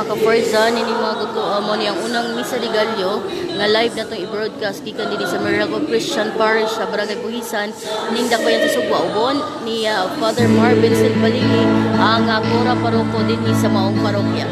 ka-Forza, nining mga guto mo ni ang unang Misa de Gallo nga live na tong i-broadcast gikan dinhi sa Miracle Christian Parish sa Barangay Buhisan ning Dakoyan sa Sugbo, ubon ni Father Marvin Silvalingi ang kura paroko dinhi sa maong parokya.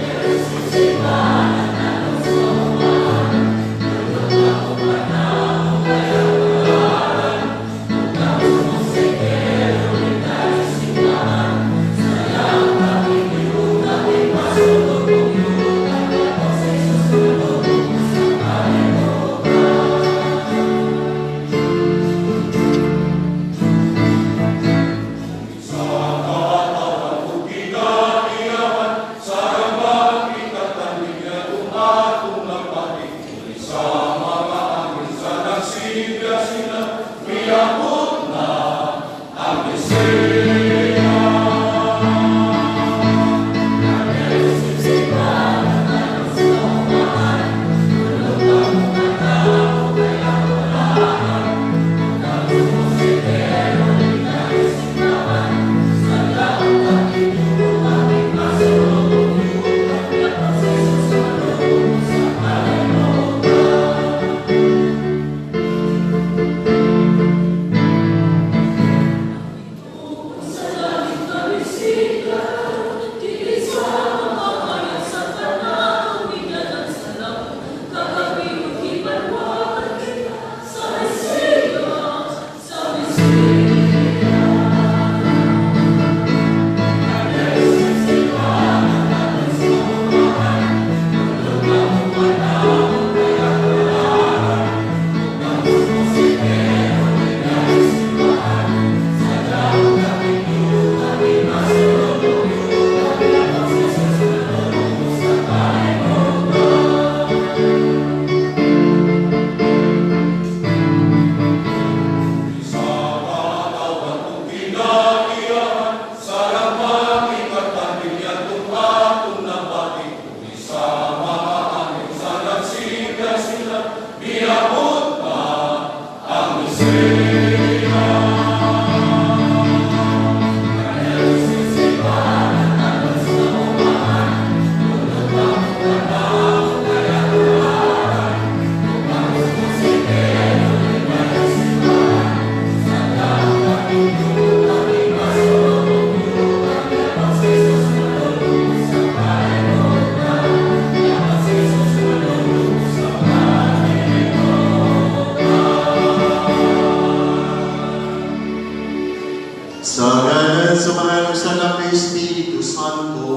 Sa ngalan sa Amahan sa Anak ug Espiritu Santo.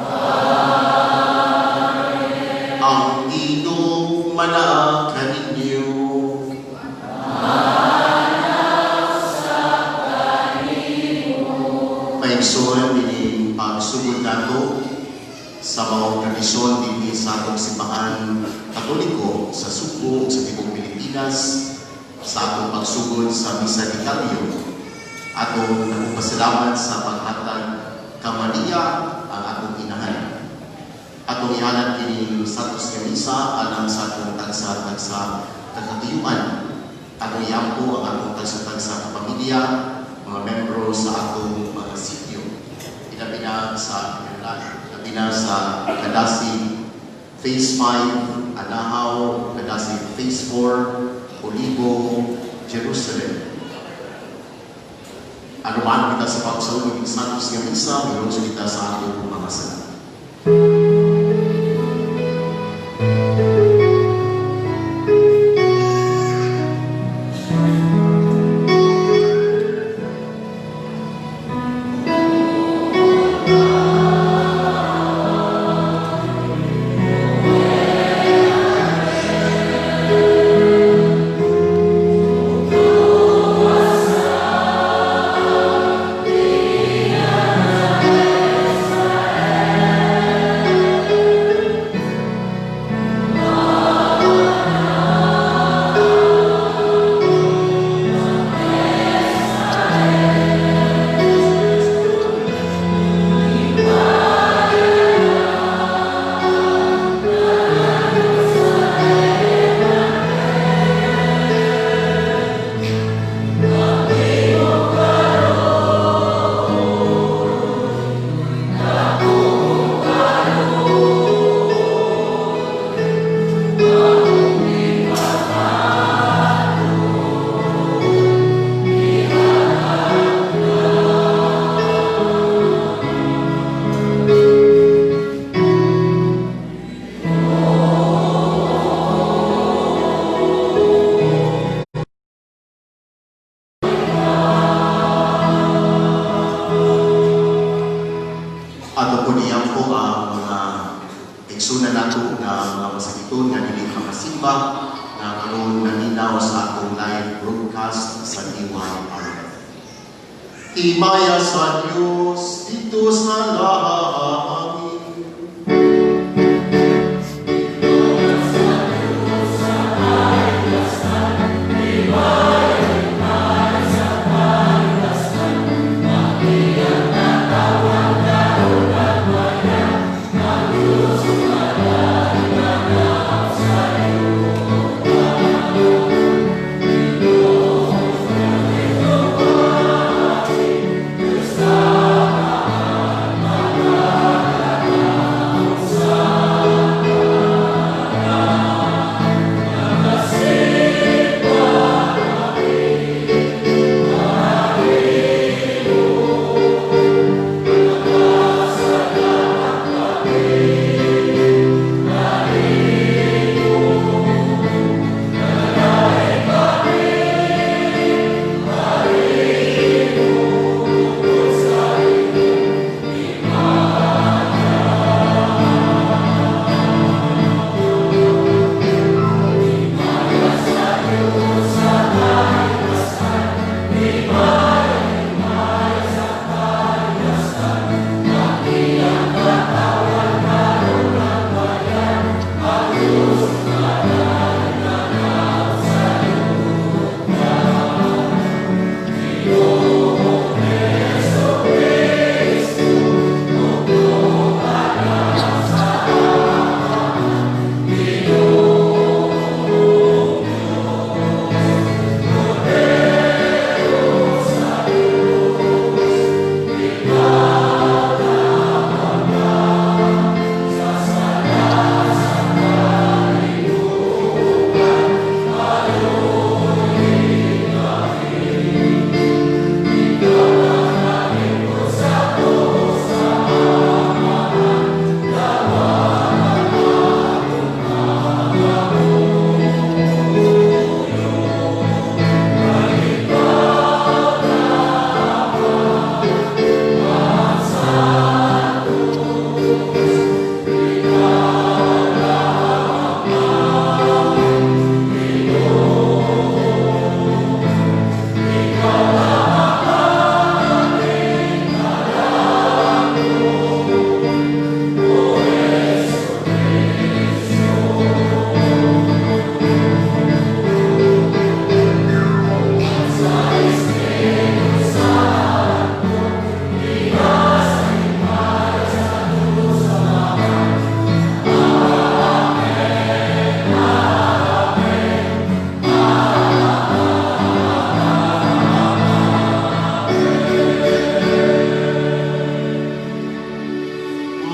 Amen. Ang Ginoong manaa kaninyo. Maigsoon, ini pagsugod nato sa maong tradisyon dinhi sa atong simbahan Katoliko sa Sugbo ug sa tibuok Pilipinas sa atong pagsugod sa Misa de Gallo. Atong nagpasalamat sa paghatag ka Maria ang atong inahan. Atong ihalad kini Santos nga Misa alang sa atong tagsa-tagsa kakatuyuan. Atong iampo ang atong tagsa-tagsa kapamilya, mga membro sa atong mga sitio. Ilabi na sa Kadasig Phase 5, Anahaw, Kadasig Phase 4, Olivo, Jerusalem. Anuman kita sa pagsaulog ng Santos nga Misa, miroso kita sa atong mga sala. Himaya sa Diyos dito sa langit.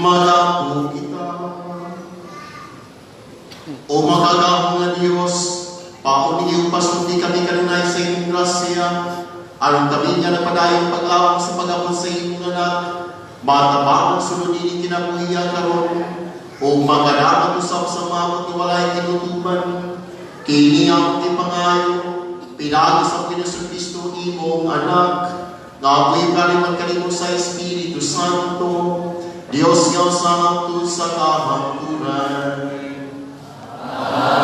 Magampo kita. O makagagahom nga Diyos, pauni iyong pasulti kami kanunay sa imong grasya, aron kami nga nagpadayong paglawom sa pag-amot sa imong anak, matabangan sulod nining kinabuhiya karon, o makadapat usab sa maabot nga walay tinutuban, kini ang gipangayo, pinaagi sa Kristo imong anak, nga apoy kaliman kanimo sa Espiritu Santo, Dios nga usa hangtod sa kahangturan. Amen.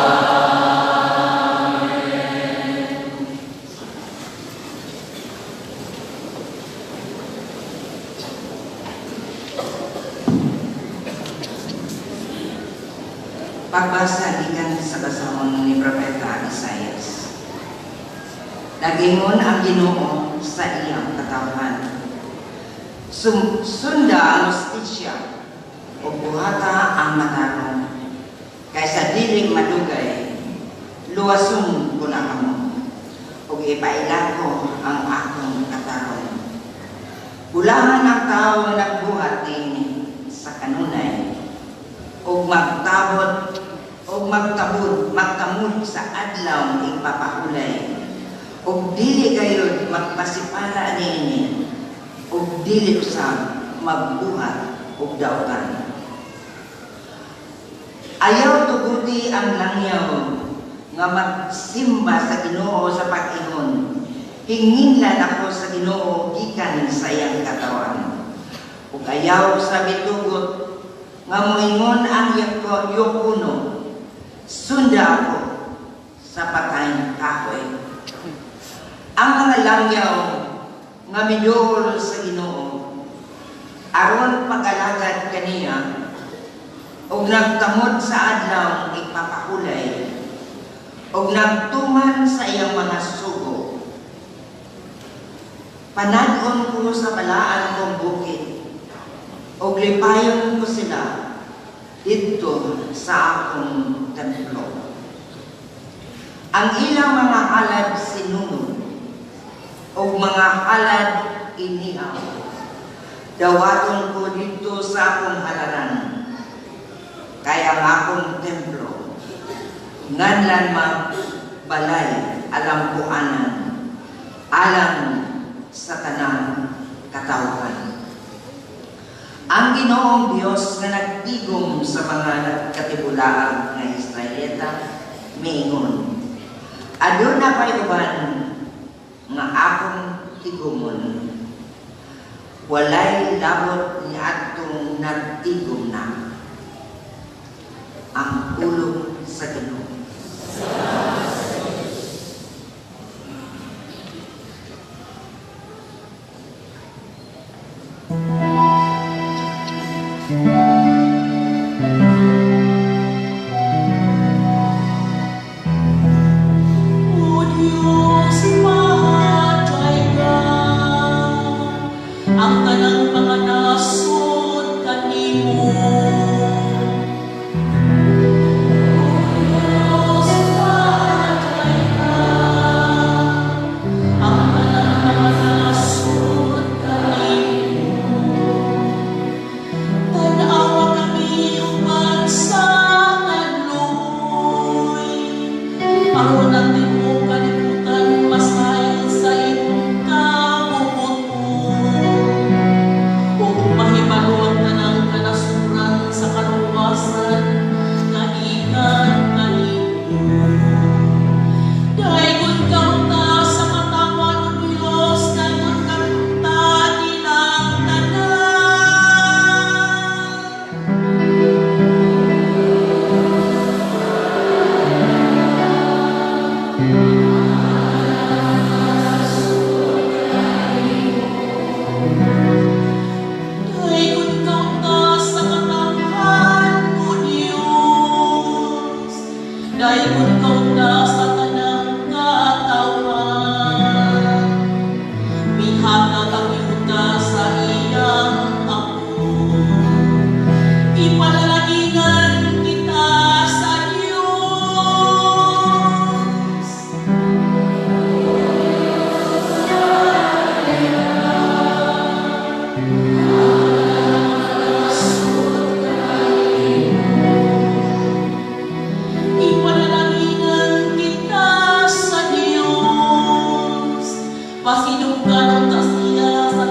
Pagbasa gikan sa basahon ni Propeta Isaias. Nagingon ang Ginoo sa iyang katawhan. Sunda ang hustisya ug buhata ang matarong. Kaysa dili madugay, luwason ko na kamo ug ipaila ko ang akong katarong. Bulahan ang tao nga nagbuhat niini sa kanunay ug magtabot ug magtabod magtamod sa adlaw igpapahulay ug dili gayud magpasipala niini ug dili usab magbuhat og dautan. Ayaw tuguti ang langyaw nga magsimba sa Ginoo sa pag-ingon. Hinginlan ako sa Ginoo gikan sa iyang katawan. Ug ayaw sa mitugot nga moingon ang yukuno, sunda ako sa patayng kahoy. Ang mga langyaw Nga miduol sa Ginoo aron pag-alagad kaniya ug nagtamod sa adlaw ipapahulay ug nagtuman sa iyang mga sugo. Panad-on ko sa balaan kong bukid ug lipayon ko sila didto sa akong templo. Ang ilang mga halad sinunod ug mga halad inihaw dawaton ko didto sa akong halaran, kay ang akong templo nganlan balay alampuanan alang sa tanang katawhan. Ang Ginoong Dios nga nagtigom sa mga nagkatibulaag nga Israelita miingon, "Aduna pay uban nga akong tigumon, walay labot niadtong nagtigom na." Ang pulong sa Ginoo. O Diyos, mahatay ka, ang tanang mga nasod kanimo. O Diyos, mahatay ka, ang tanang mga nasod kanimo. Tan-awa kami uban sa kaluoy, aron ang tibuok kalibutan masayon sa imong kabubut-on, ug mahibalo ang tanang kanasuran sa kaluwasan nga gikan kanimo. Daygon ka unta sa katawhan, O Dios, daygon ka unta nilang tanan. Daygon ka unta sa katawhan, O Dios, daygon ka unta sa tanang katawhan. Mihatag ang yuta sa iyang Apo. Ipanalaginan kita sa Diyos. Ipanalaginan kita sa Diyos. Pasinugdan unta siya sa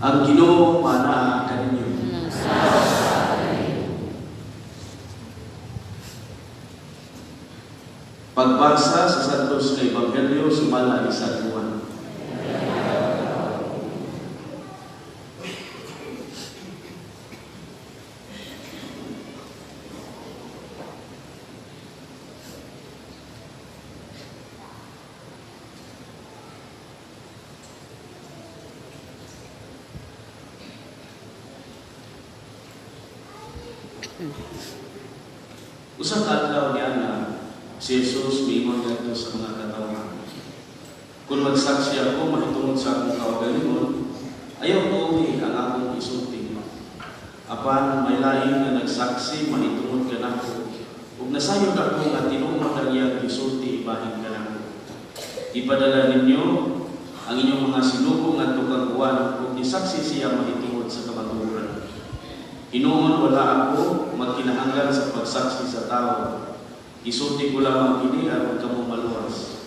Ang Ginoo manaa kaninyo. Pagbasa sa Santos nga Ebanghelyo sumala ni San Juan. Usa ka adlaw niya na si Jesus miingon ngadto sa mga katawhan. "Kung magsaksi ako mahitungod sa akong kaugalingon, ayaw tuohi ang akong isulti. Apan may lain nga nagsaksi mahitungod kanako, ug nasayod ako nga tinuod ang iyang gisulti bahin kanako. Ipadala ninyo ang inyong mga sinugo ngadto kang Juan ug nisaksi siya mahitungod sa kamatuoran. Hinuon wala ako magkinahanglan sa pagsaksi sa tao. Isulti ko lamang kini aron kamo maluwas.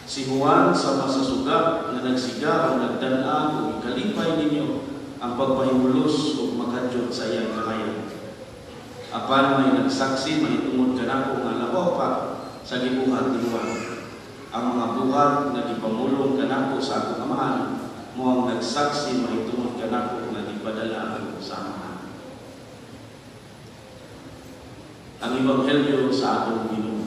Si Juan sama sa suga nga nagsiga o nagdan-ang ug ikalipay ninyo ang pagpahimulos ug makadyot sa iyang kahayag. Apan may nagsaksi mahitungod kanako nga labaw pa sa gibuhat ni Juan. Ang mga buhat nga gipamulong kanako sa akong Amahan mao ang nagsaksi mahitungod kanako nga gipadala ako sa Amahan." Ang Ebanghelyo sa atong Ginoo.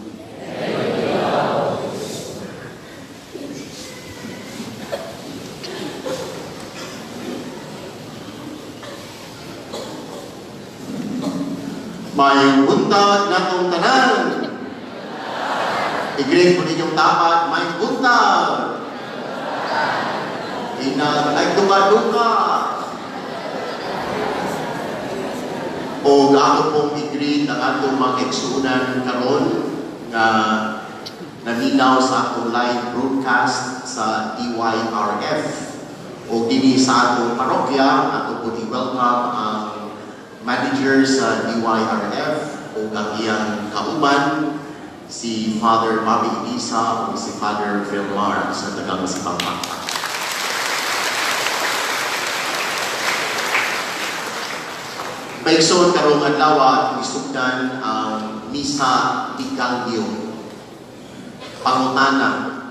Maayong buntag natong tanan. I-greet ko ninyong dapat, maayong buntag. Inag ay duka-duka. O ako pong i-greet ang atong mga kaigsuonan karon nga naminaw sa atong live broadcast sa DYRF. O dinhi sa atong parokya, ato po i-welcome ang manager sa DYRF o ang iyang kauban, si Father Bobby Elisa o si Father Vilmar sa tagang Sipampa. Maigsoon, karong adlaw atong isugdan ang Misa de Gallo. Pangutana,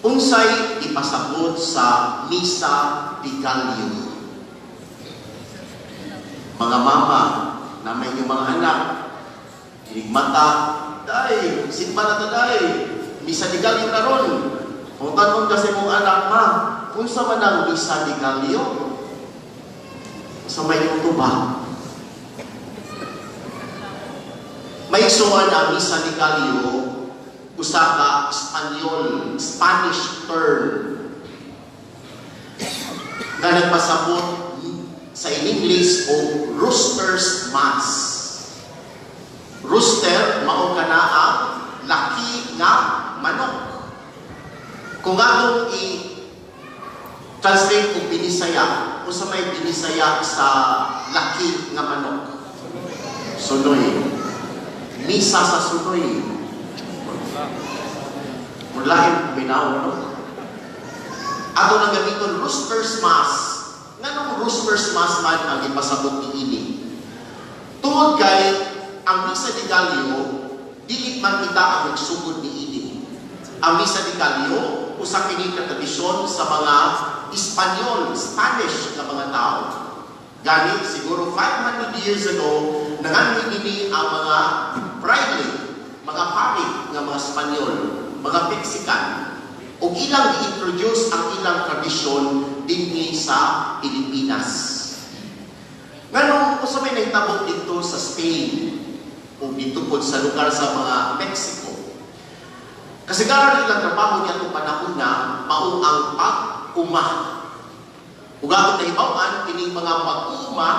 unsay ipasabot sa Misa de Gallo? Mga mama na may inyong mga anak, mata, "Day, simba na ta, day, Misa de Gallo na ron." Kung tanong kasi mong anak, "Ma, unsa man ang Misa de Gallo?" Sa may inyong tubag. Maigsoon, ang Misa de Gallo, usa ka Espanyol, Spanish term nga nagpasabot sa in English o Rooster's Mass. Rooster, mao kana ang laki nga manok. Kung atong i-translate og Binisaya, unsa may Binisaya sa laki nga manok? Sunoy. Misa sa sunoy. Mulahin binaw, no? Ato nang gamiton Rooster's Mass. Nganong Rooster's Mass man ang ipasabot niini? Tungod kay ang Misa de Gallo, dili man kita ang nagsugod niini. Ang Misa de Gallo, usa kini ka tradisyon sa mga Espanyol, Spanish nga mga tao. Gani, siguro 500 years ago, nanganhi nini ang mga praile, mga pari nga mga Espanyol, mga Mexican. O ilang i-introduce ang ilang tradisyon dinhi sa Pilipinas. Nganong usa may nahitabo dito sa Spain o dito pod sa lugar sa mga Mexico? Kasagaran ilang trabaho niya itong panahon na mao ang pag-uma. Ug atong nahibaw-an kining mga pag-uma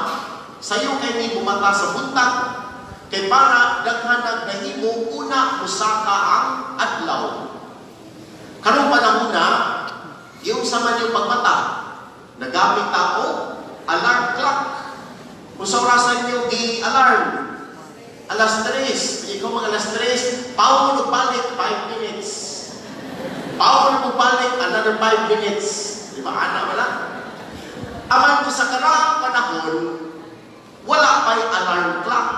sayo kay ni bumata sa buntag kay para daghan nag nahimo una musaka ang adlaw. Karong panahon na giunsa man yung pagmata, nagamit ta og alarm clock. Kung sa orasan niyo gi-alarm, alas 3, ikaw mga alas 3, pawo mo balik 5 minutes. Pawo mo balik another 5 minutes. Di ba, ana wala? Aman ko sa karaang panahon, wala pa'y alarm clock.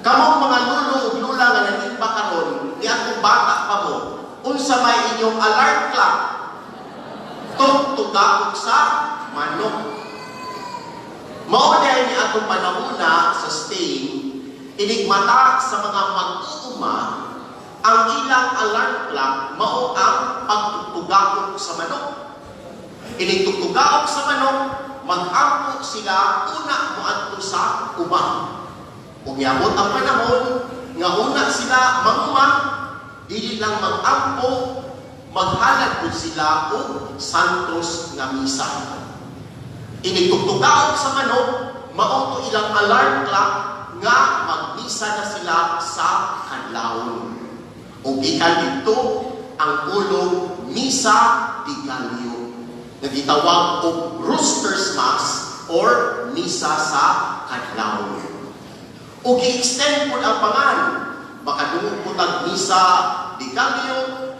Kamong mga lulo ug lula nga nanimba karon, niadtong bata pa mo, unsa may inyong alarm clock? Tugtugaok sa manok. Mao diay ni atong panahona sa Spain, inigmata sa mga mag-uuma, ang ilang alarm clock mao ang pagtugtugaok sa manok. Inigtugtugaok sa manok, mag-ampo sila una moadto sa uma. Ug miabot ang panahon nga una sila manguma, dili lang mag-ampo, maghalad pud sila og santos nga misa. Inigtugtugaok sa manok, mao to ilang alarm clock nga magmisa na sila sa kadlawon. Ug gikan didto ang pulong Misa de Gallo, nga gitawag og Rooster's Mass or Misa sa Kadlawon. Ug gi-extend pud ang pangan, makadungog po tag Misa de Gallo,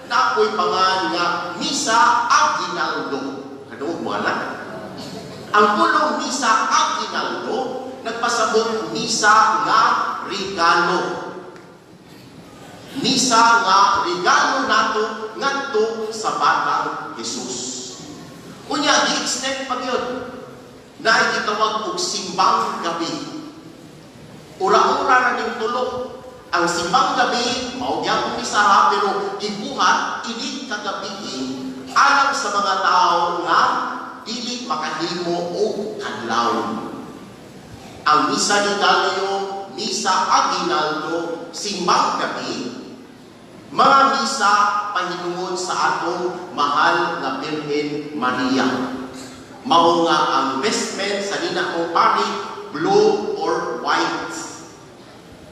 naa poy pangan nga Misa Aguinaldo. Kadungog mo ana? Ang pulong Misa Aguinaldo nagpasabot misa nga regalo. Misa nga regalo nato ngadto sa batang Jesus. Unya, gi-extend pa gyud. Naay gitawag og Simbang Gabi. Ura-ura na ning tulo. Ang Simbang Gabi, mao gyapon misaha, pero gibuhat inig kagabi alang sa mga tao nga dili makahimo og kadlaw. Ang Misa de Gallo, Misa Aguinaldo, Simbang Gabi, mga misa pahinungod sa atong mahal nga Birhen Maria. Mao nga ang vestment sa nina kong pari, blue or white.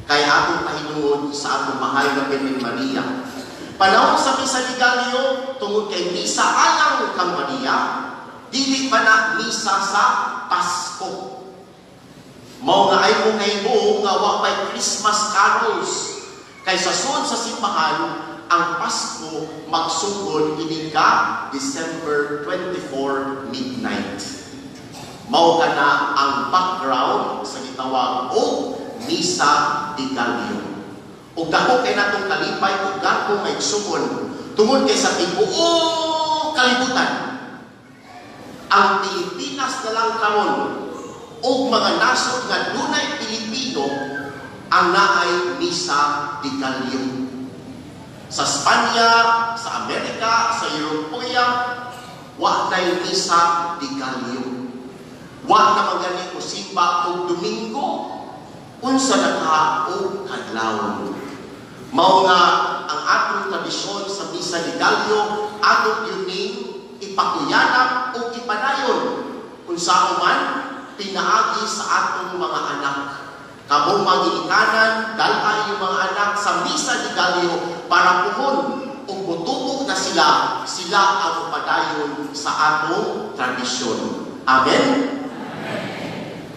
Kay atong pahinungod sa atong mahal nga Birhen Maria. Panahon sa Misa de Gallo, tungod kay misa alang kang Maria, dili pa na misa sa Pasko. Mao nga ay mo kahibuo nga wa pay Christmas carols. Kay sa sud sa simbahan, ang Pasko magsugod ini ka December 24 midnight. Mao kana ang background sa gitawag og Misa de Gallo. Ug dako kay natong kalipay ug dako may igsuon tungod kay sa tibuok kalibutan, ang Pilipinas na lang karon ug mga nasod nga dunay Pilipino ang naay Misa de Gallo. Sa Spanya, sa Amerika, sa Europoya, wa nay Misa de Gallo. Wa na man gani ko simba og Domingo, unsa na ka og kadlawon. Mao nga ang atong tradisyon sa Misa de Gallo, atong yuning ipakuyanap o ipadayon unsa man pinaagi sa atong mga anak. Kamong mga ginikanan, dalha yung mga anak sa Misa de Gallo para puhon ug mutubo na sila, sila ang mupadayon sa atong tradisyon. Amen?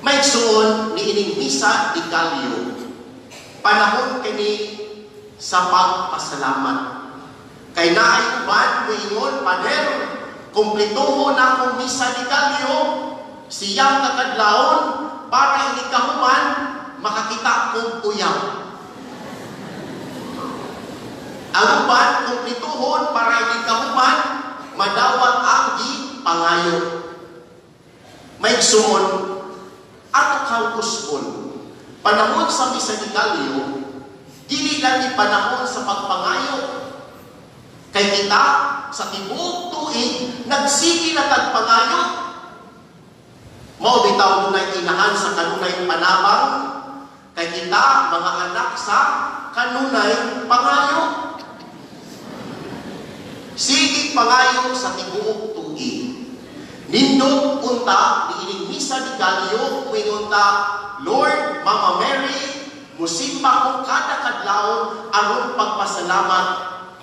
May igsuon, niining Misa de Gallo, panahon kini sa pagpasalamat. Kay naay uban muingon, "Pader, kumplituhon na akong Misa de Gallo, siyam ka kadlawon, para ini kahuman, makakita kong uyab." Ang uban, kumplituhon para ini kahuman, madawat ang gipangayo. May igsuon, ato kang kusgon. Panahon sa Misa de Gallo, dili lang ni panahon sa pagpangayo. Kay kita, sa tibuok tuig, nagsige na tag pangayo. Mao bitaw dunay inahan sa kanunay panabang, kay kita mga anak sa kanunay pangayo. Sige pangayo sa tibuok tuig. Nindot unta niining Misa de Gallo, muingon ta, "Lord, Mama Mary, musimba ko kada kadlawon aron pagpasalamat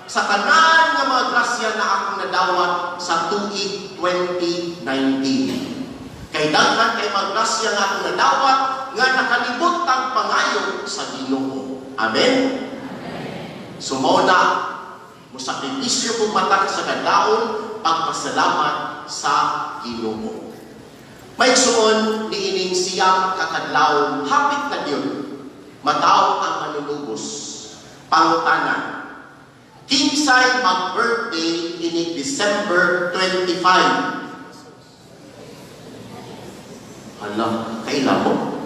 sa tanan nga mga grasya na akong nadawat sa tuig 2019. Kay daghan kay mga grasya nga akong nadawat nga nakalibot tag pangayo sa Ginoo." Amen. So mao na mosakripisyo kong matag sa kadlawon pagpasalamat sa Ginoo. Mga igsuon, niining 9 ka kadlaw, hapit na gyud mataw ang manunubos. Pangutana, kinsay mag-birthday ining December 25? Hala, kaila mo?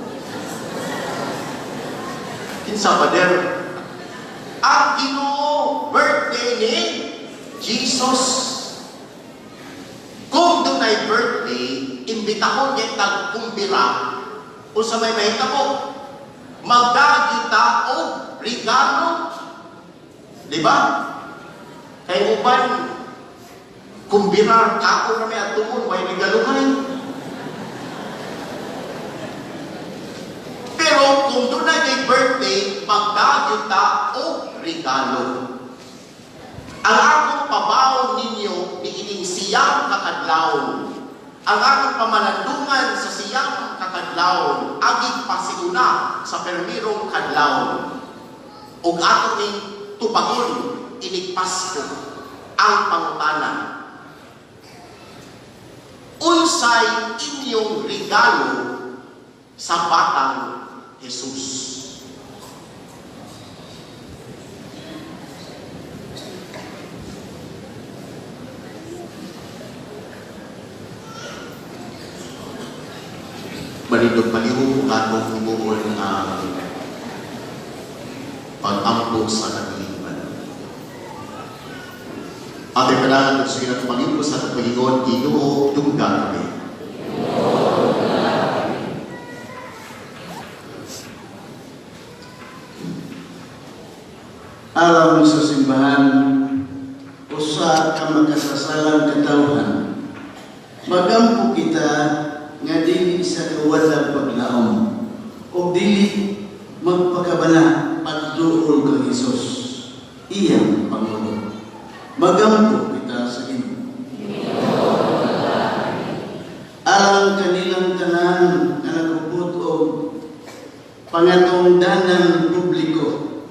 Kinsa ba der? Ang Ginoo, birthday ni Jesus. Kung dunay birthday, imbitahon niya tag kumbira, unsa may mahitabo? Magdala ta og regalo. Di ba? Kay uban, kumbira, kaon na may atuon, may regaluhay. Pero kung dunay may birthday, magdala ta og regalo. Ang akong pabaw ninyo niining 9 ka kadlaw. Ang akong pamalandungan sa 9 ka kadlaw, agig pasiuna sa permirong kadlaw. Ug ato ning tubagon inig Pasko ang pangutana. Unsay inyong regalo sa batang Jesus? Manindog palihog atong himuon ang pag-ampo sa katilingban. Atay panahan kung sige na tumalipos sa atong pahingon, Ginoo, dungga kami. Alam sa simbahan, usa ka makasasalang katawhan, magampo kita nga dili sa kawalang paglaom o dili magpakabana pagduol kang Hesus, iyang Pangulo. Magampo kita sa Ginoo. Alang kanilang tanan nga nagupot og pangatongdanan publiko,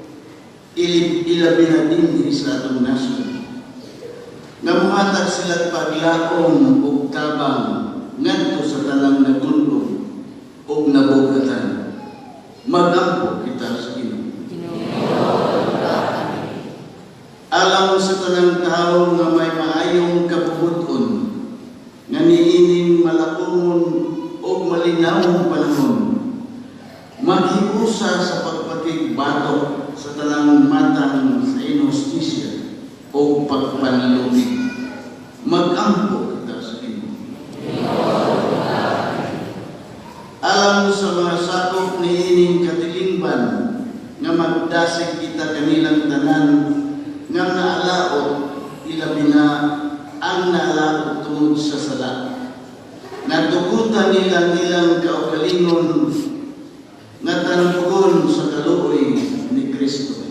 ilabi na dinhi sa atong nasod, nga muhatag sila paglaom og tabang ngadto sa tanang nagulong og nabugatan. Magampo kita sa Ginoo. Alam sa tanang tawo nga may maayong kabubuton, nga niining malakungon og malinawong panahon, maghiusa sa pagpakigbatok sa tanang matang sa inhustisya o pagpanlumig. Magampo kita sa Ginoo. Alam sa mga sakop niining katilingban nga magdasig kita kanilang tanan nga naalaot, ilabi na ang naalaot tungod sa sala. Natugutan nilang ilang kaugalingon nga tanpugon sa kaluoy ni Kristo.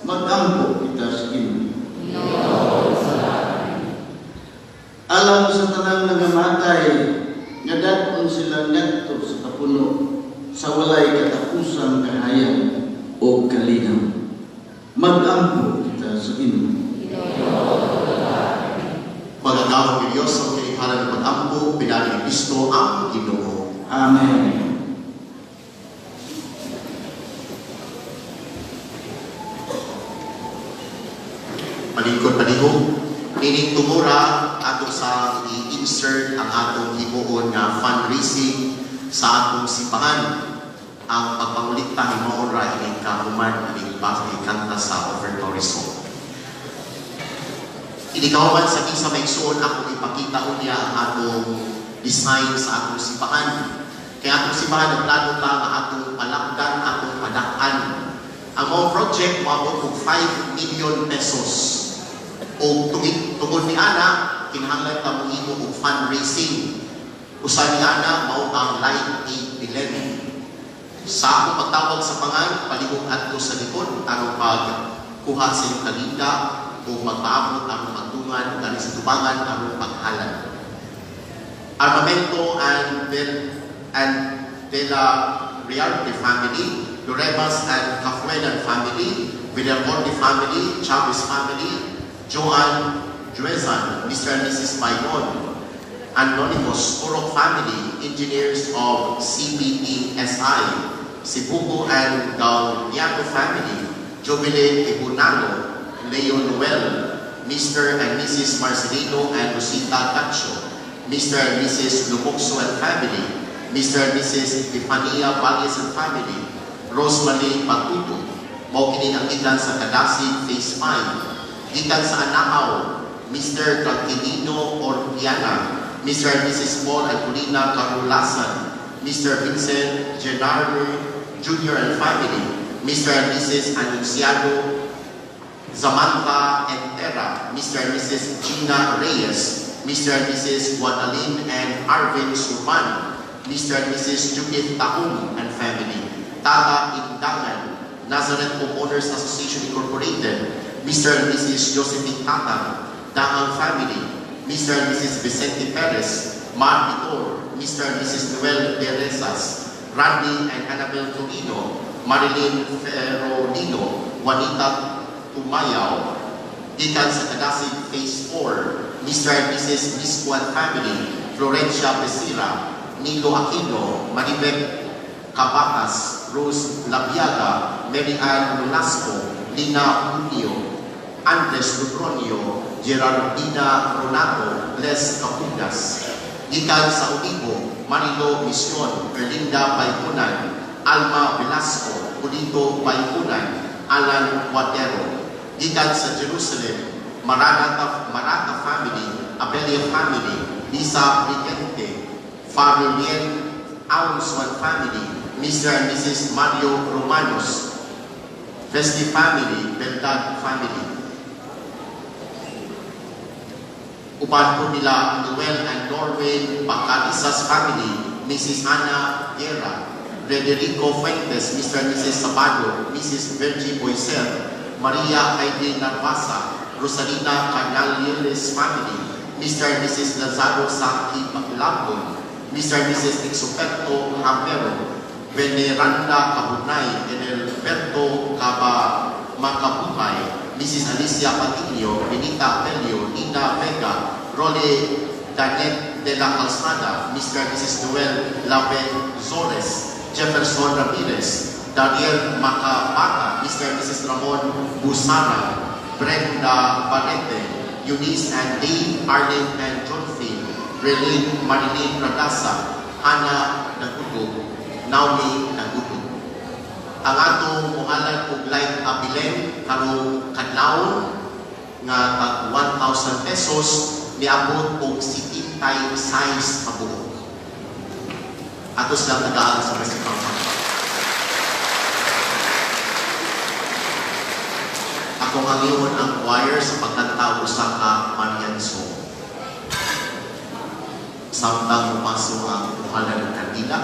Magampo kita sa Ginoo. Alam sa tanang nangamatay nga dat-on sila ngadto sa kapuno sa walay katapusang kahayag o kalinaw. Magampo kita sa Ginoo. Magagawang ni Diyos ang kinikalan ng pag-ampo, pinali ni Kristo ang Ginoo. Amen. Palingkod palihog, ining tumura ato sa i-insert ang atong himuon nga fundraising sa atong simbahan. Ang pagpangulikta himuon ra ining kahuman ining kanta sa offertory song. Ini kahuman sa misa may igsuon akong ipakita unya ang atong design sa atong simbahan. Kaya atong simbahan nagplano ta nga atong palakdan, atong padakan. Ang mga project moabot og 5 million pesos. O tungod ni ana, kinahanglan ta mohimo og fundraising. Usa ni ana mao ang Light a Belen. Sa akong pagtawag sa pangan, palihog adto sa likod aron pagkuha sa inyong kalinda o magpaabot aron pagtungan dali sa tubangan aron paghalan. Armamento and de la Riarte family, Lorebas and Cafuelan family, Villacorte family, Chavez family, Joan Juezan, Mr. and Mrs. Bayon, Anonymous Turok Family, Engineers of CBTSI, Sibuco and Galviano Family, Jubilee Ibunalo, Leo Noel, Mr. and Mrs. Marcelino and Rosita Cacho, Mr. and Mrs. Lumokso and Family, Mr. and Mrs. Epifania Valles and Family, Rosemary Patuto, mao kini ang gikan sa Kadasig Phase 5, gikan sa Anahaw, Mr. Tranquilino Orpiana, Mr. and Mrs. Paul and Corina Carulasan, Mr. Vincent Gennaro Jr. and Family, Mr. and Mrs. Anunciado Samantha Entera, Mr. and Mrs. Gina Reyes, Mr. and Mrs. Guadalin and Arvin Surman, Mr. and Mrs. Judith Taum and Family, Tata Indangan, Nazareth Homeowners Association Incorporated, Mr. and Mrs. Josephine Tatang, Dangang Family, Mr. and Mrs. Vicente Perez, Mar Vitor, Mr. and Mrs. Noel Berezas, Randy and Annabel Torino, Marilyn Ferrodino, Juanita Tumayaw, gikan sa Kadasig Phase 4, Mr. and Mrs. Miscuan Family, Florencia Besira, Nilo Aquino, Maribek Cabatas, Rose Labiaga, Mary Ann Nolasco, Lina Junio, Andres Lubronio, Gerardina Ronato, Les Capugas. Gikan sa Olivo, Marilo Mision, Erlinda Bayhunan, Alma Velasco, Pulito Bayhunan, Alan Cuadero. Gikan sa Jerusalem, Maranatha, Marata Family, Abelia Family, Lisa Brigente, Farulien Aunsuan Family, Mr. and Mrs. Mario Romanos, Vesti Family, Beldad Family. Uban po nila Noel and Norwin Bacalisas Family, Mrs. Ana Guerra, Federico Fuentes, Mr. and Mrs. Sabado, Mrs. Virgie Boisel, Maria Heidi Narvasa, Rosalina Canalieles Family, Mr. and Mrs. Lazaro Saki Lambon, Mr. and Mrs. Exuperto Hamero, Veneranda Cabunay, Enelberto Caba Macabuhay, Mrs. Alicia Patiño, Benita Pelio, Nina Vega, Role Danet de la Calzada, Mr. and Mrs. Noel Lave Zores, Jefferson Ramirez, Daniel Macabata, Mr. and Mrs. Ramon Busara, Brenda Barrete, Eunice and Dave, Arlene and Johnphine, Relene Marilyn Radasa, Hannah Nagutog, Naomi Nagutog. Ang atong muhalad og light abilen karong kadlawon nga tag 1,000 pesos niabot og 76 ka buok. Ato silang tagaan sa President. Akong hangyoon ang choir sa pagkanta usa ka Marian song. Samtang mupaso ang muhalad og kandila,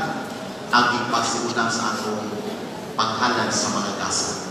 aging pagsiuna sa atong paghalad sa mga gasa.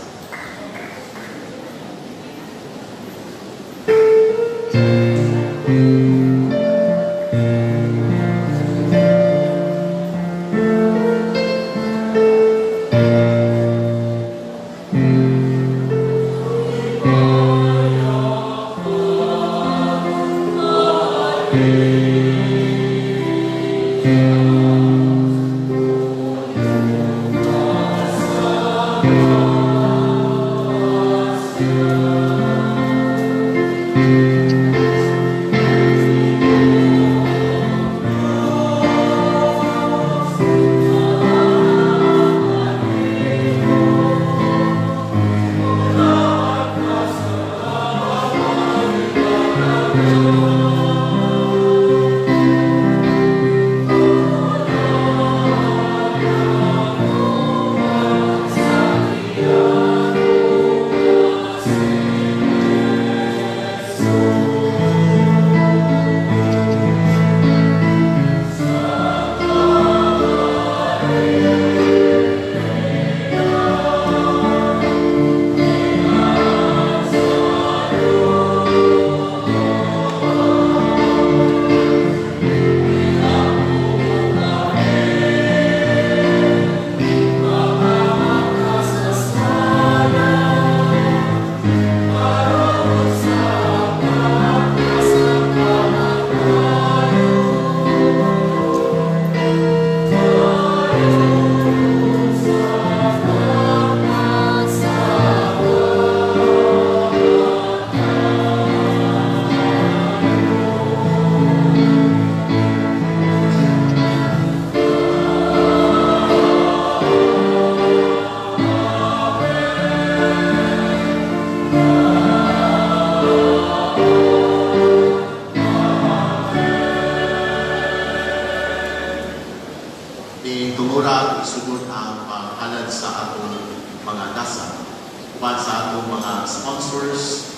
sponsors,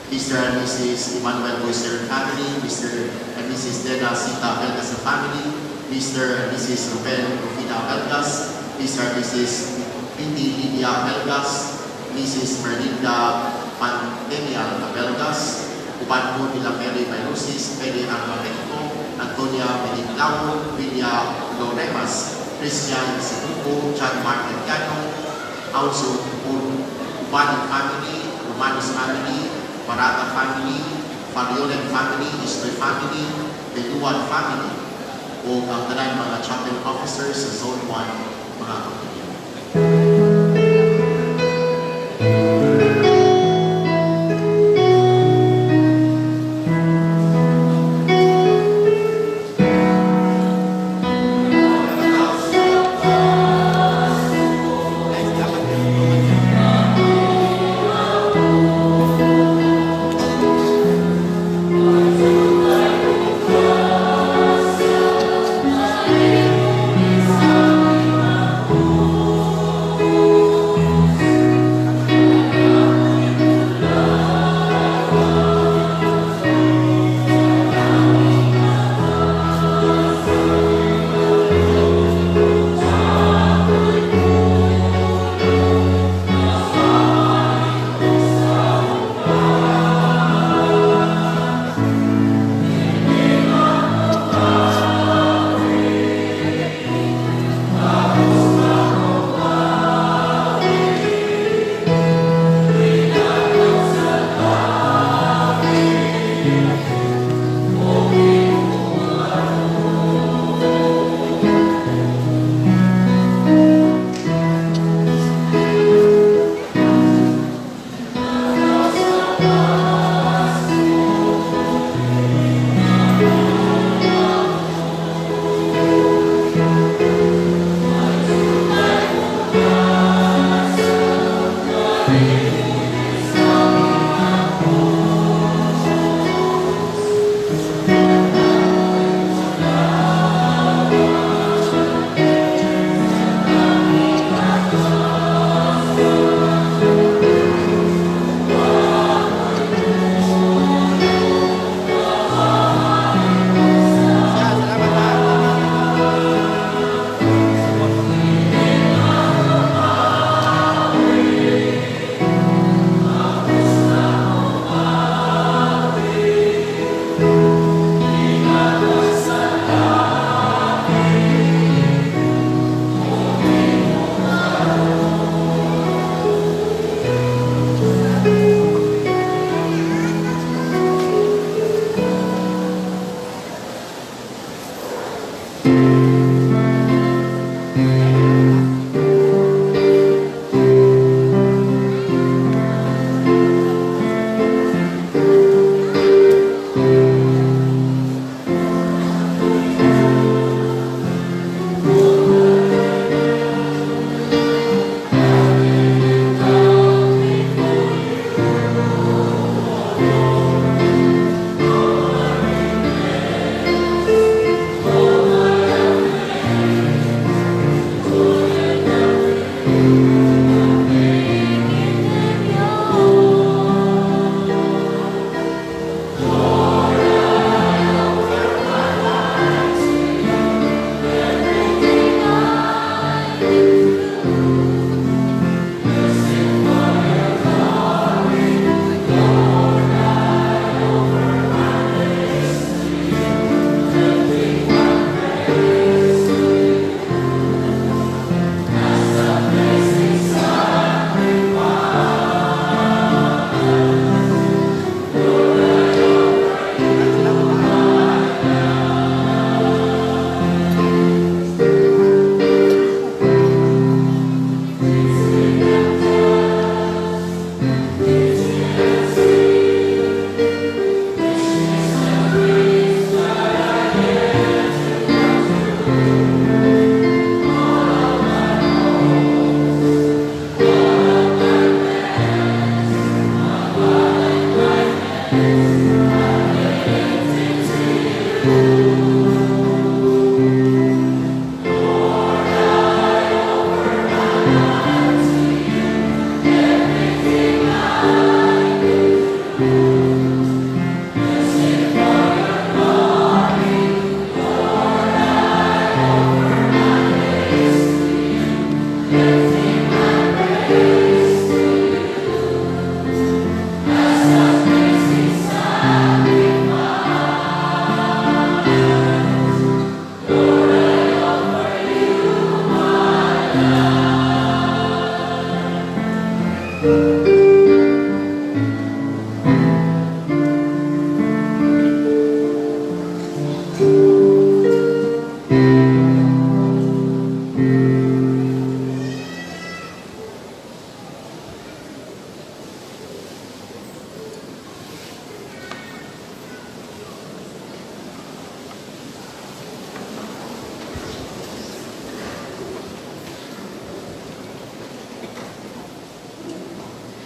Mr. and Mrs. Emmanuel Boyser and family, Mr. and Mrs. Dena Sita Belgas and family, Mr. and Mrs. Ruben Rufina Belgas, Mr. and Mrs. Piti Lydia Belgas, Mrs. Merlinda Pandemial Belgas, uban po nila Mary Myrosis, Mary Armamento, Antonia Medinlao, William Loremas, Christian Sibuco, John Martin Cano, also Ubani family, Romanos family, Barata family, Fariolen family, Istoy family, Beluan family, o ang tanan mga chapel officers sa Zone 1, mga kapatid.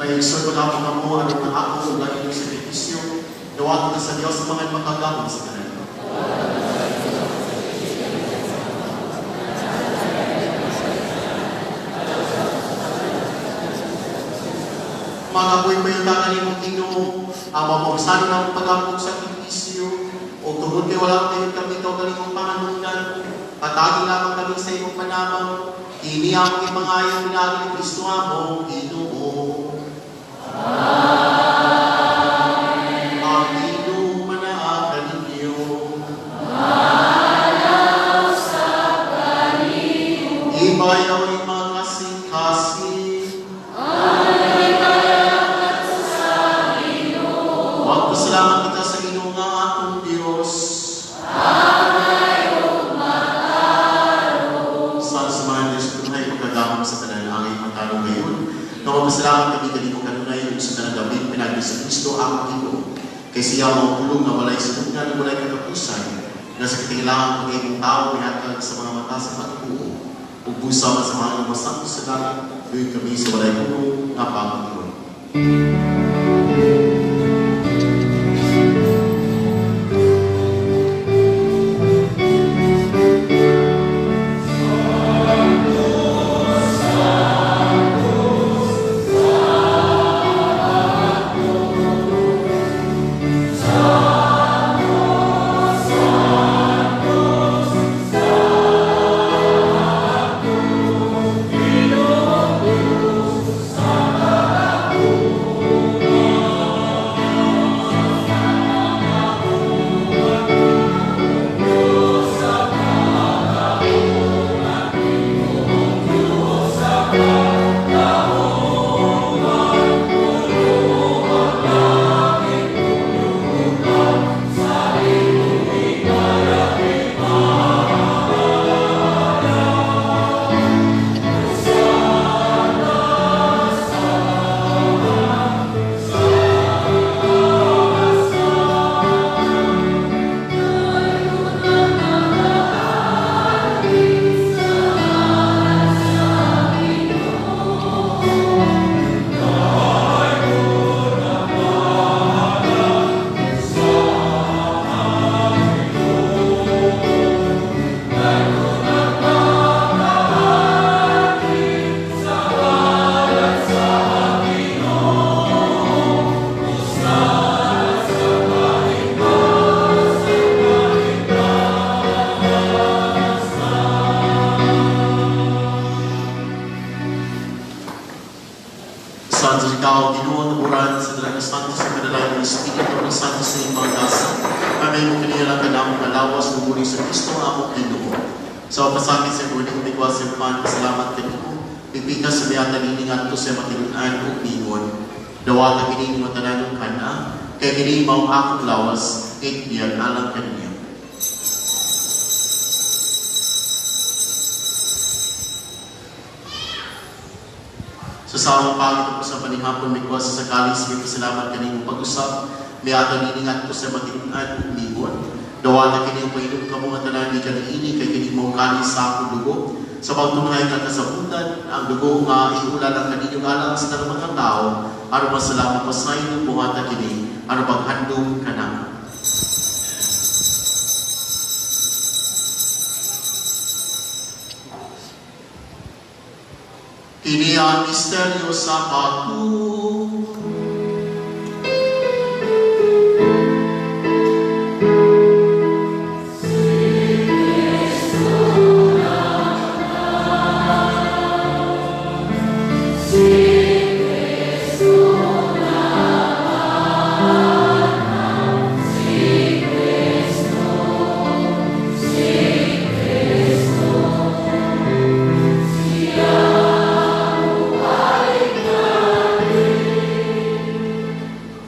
May igsoon mag-ampo kamo aron ang ako ug ang inyong sakripisyo dawaton na sa Dios ang mga makagagahom sa tanan. Mga buhay pa yung tangan nimong Ginoo, ang mamugsano ng pag-ampo sa sakripisyo, o tungod kay wala kayo kami kaugalingong panganungdan, patagi lamang kami sa imong panamang, kini ang ipangayo pinaagi ni Kristo among Ginoo. Amen. Ang Ginoo manaa kaninyo. Ibayaw ang mga kasing-kasing. Magpasalamat kita sa Ginoo nga atong Dios. Sa mga Diyos tunay pagkagahom sa tanan ang iyong matarong ngayon. Nga magpasalamat kami kanimo kanunay ug sa tanang gabi pinaagi sa Kristo ang Ginoo. Kay siya mao pulong nga walay sinugdan ug walay katapusan na sa katingilangan pag-ibong tao mihatag sa mga mata sa pagtuo ug busa man sa mga lumasang sa langit duyon kami sa walay hunong nga pag-iwan. Santo ikaw, Ginoo, tuburan sa dalang Santo sa kadalayan ng Espiritu ng Santo sa iyong mga gasa. Kami mo kaniya lang kanamong kalawas, bumuli sa Kristo ang among Ginoo. Sa pasakit sa buling bigwa sa pan, pasalamat kanimo. Pipikas sa biyata nining adto sa matilunan ug ningon. Dawata kini mo tanan ug kana, kay kini mao akong lawas, kay biyag alang kaniya. Sa sawang pagit po sa panihapon, may kuha sa sakalis, may pasalamat kanimo pag-usap, may ato niningat ko sa matinunan ug ningon. Dawata kini ang painom kamo nga tanan ni kaniini kay kini mo kalis sa akong dugo. Sa pagtunhay nga kasabutan, ang dugo nga iulan ang kaninyong alang sa tanang mga tao, aron masalamat pasaylo buhata kini, aron paghandom kanako. Kini ang misteryo sa pagtuo.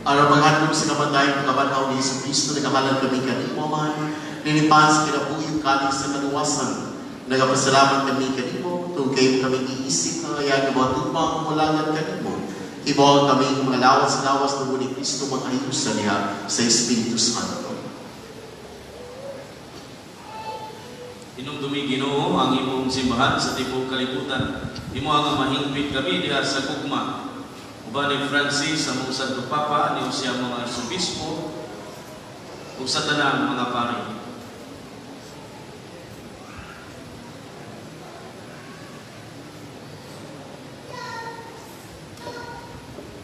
Aron maghandom sa kamatayon pagkabanhaw ni Hesus Kristo, nagahalad kami kanimo, Amahan, ninipan sa kinabuhi ug kalig sa kaluwasan. Nagapasalamat kami kanimo, tungod kay kami giisip nga kaya mga tupang mulagan kanimo. Hibaw kami mga lawas sa lawas tungod ni Kristo mag-ayusan niya sa Espiritu Santo. Hinumdumi Ginoo ang imong simbahan sa tibuok kalibutan. Imo ang mahingpit kami diha sa gugma. Uban ni Francis, among Santo Papa, ni siya mga Arsobispo, ug sa tanang mga pari.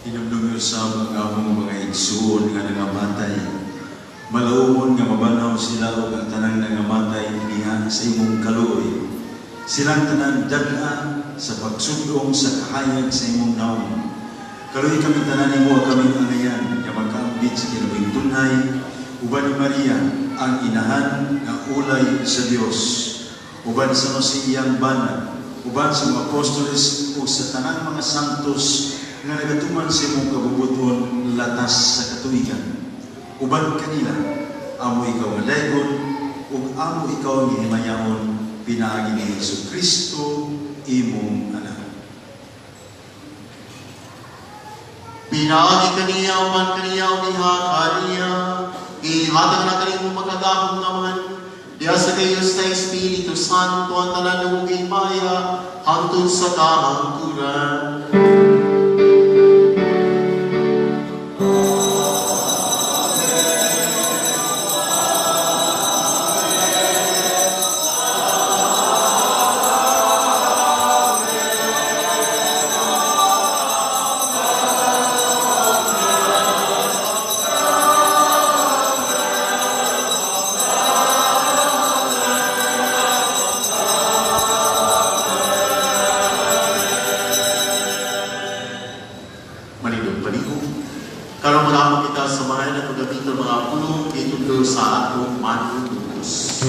Hinumdumi usab ang among mga igsuon nga nangamatay. Malauhon nga mabanaw sila ug ang tanang nangamatay diha sa imong kaluoy. Silang tanan dag-a sa pagsud-ong sa kahayag sa imong nawong. Kaluoy kami tanan nimo kaming angayan nga makaambit sa kinabuhing tunhay uban ni Maria ang inahan nga ulay sa Dios. Uban sa Jose iyang bana, uban sa mga apostoles ug sa tanang mga santos nga nagatuman sa imong kabubut-on latas sa katuigan. Uban kanila, amo ikaw nga daygon ug amo ikaw nga himayaon pinaagi ni Hesus Kristo imong anak. Pinaagi kaniya, uban kaniya, diha kaniya, gihatag na kanimo makagahom naman, diha sa Diyos sa Espiritu Santo ang tanan ug himaya hangtod sa kahangturan. Manindog palihog. Karon mag-ampo kita sa mahal na paggamit ng mga pulong gitudlo sa atong manunubos.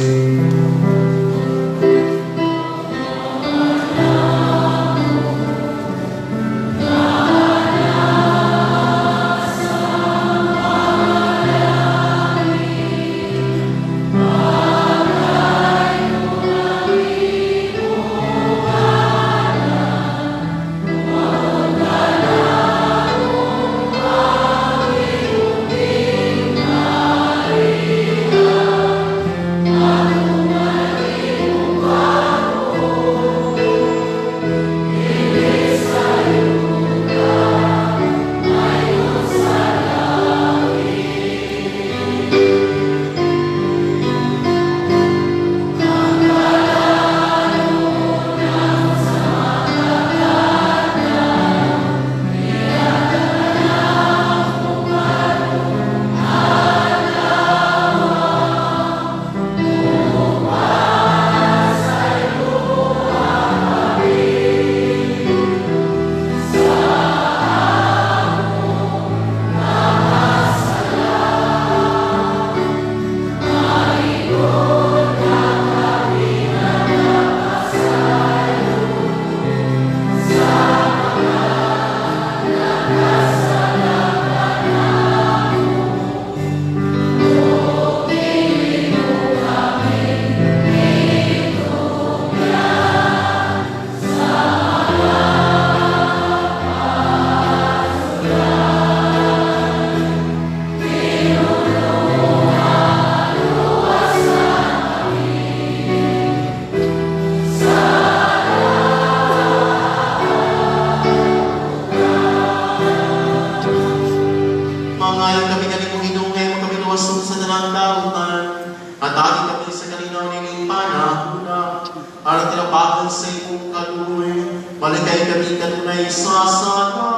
Mangayo kami kanimong Ginoo kay kami luwason sa tanang dautan at agi kami sa kalinaw nining panahona aron tinapagon sa imong kaluoy malikay kami kanunay sa sala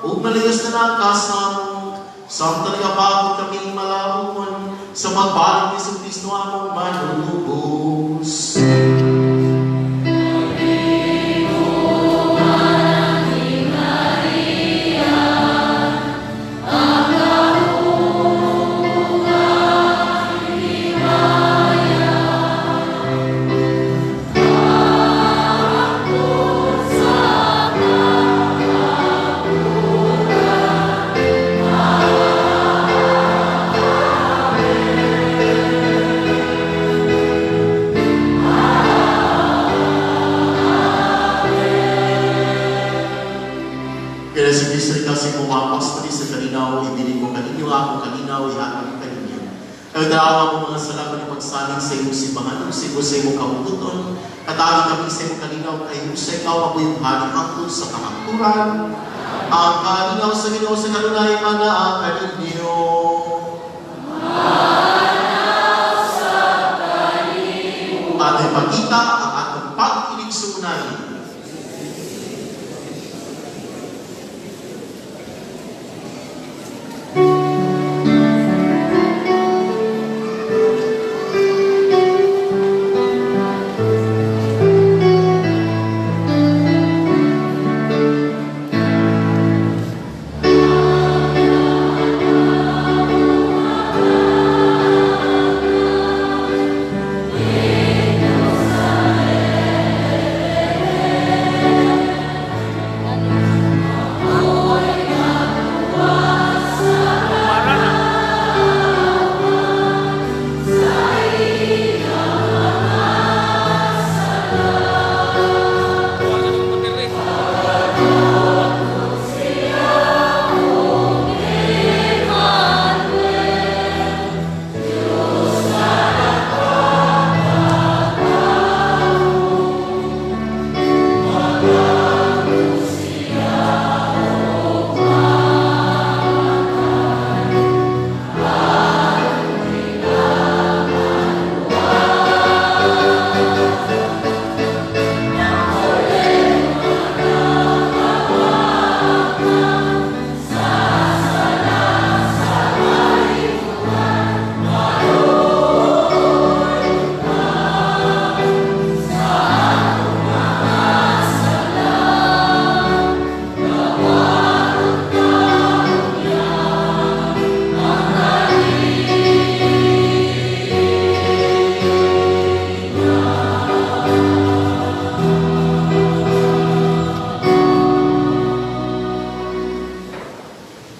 ug malayos na nakasamok samtang nagapagod kami malaon sa pagbalik ni Hesus Kristo among manunubos. Kaya si Kristo ikaw sa pumapas pati sa kalinaw, ibiling ko kaninyo, ako kalinaw, ihatag kaninyo. Kaya dalawa mo mga salamat ng pagsalig sa iyong simbahan, ug sigo sa iyong kabubuton, katagi kami sa iyong kalinaw, kay sa ikaw ako yung hari hangtod sa kahangturan. Ang kalinaw sa Ginoo sa kanunay manaa kaninyo. Atong ipakita ang atong pag-iligsunay.